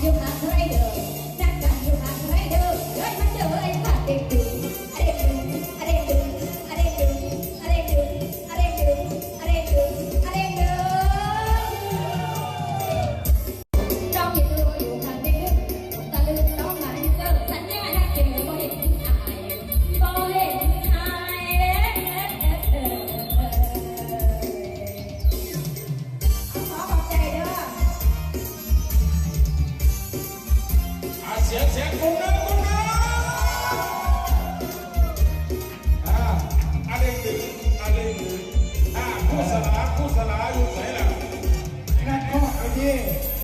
ຢູ່ຫາໃຜເດີ ນັດກັນຢູ່ຫາໃຜເດີ ເອີຍ ມາເດີ ເອີຍ ອາເດັງດຶງ ອາເດັງດຶງ ອາເດັງດຶງ ອາເດັງດຶງ ອາເດັງດຶງ ອາເດັງດຶງ ອາເດັງດຶງ ອາເດັງດຶງ ນ້ອງເຮັດໂຕຢູ່ຂ້າງເດັງດຶງ ຕະລຶງນ້ອງມາເດີ ສັນຍາຮັກເດີ ບໍ່ເຫັນອາຍ ບໍ່ເຫັນອາຍ ເອີ ເອີ ເອີ ເອີ. ຂໍຂອບໃຈເດີ ອາ ສຽງ ສຽງ ກຸມເດີ ກຸມເດີ ອາ ອາເດັງດຶງ ອາເດັງດຶງ ອາ ຄູສະຫຼາ ຄູສະຫຼາ ຢູ່ໃສລະ ນັກຮ້ອງໄປເດ.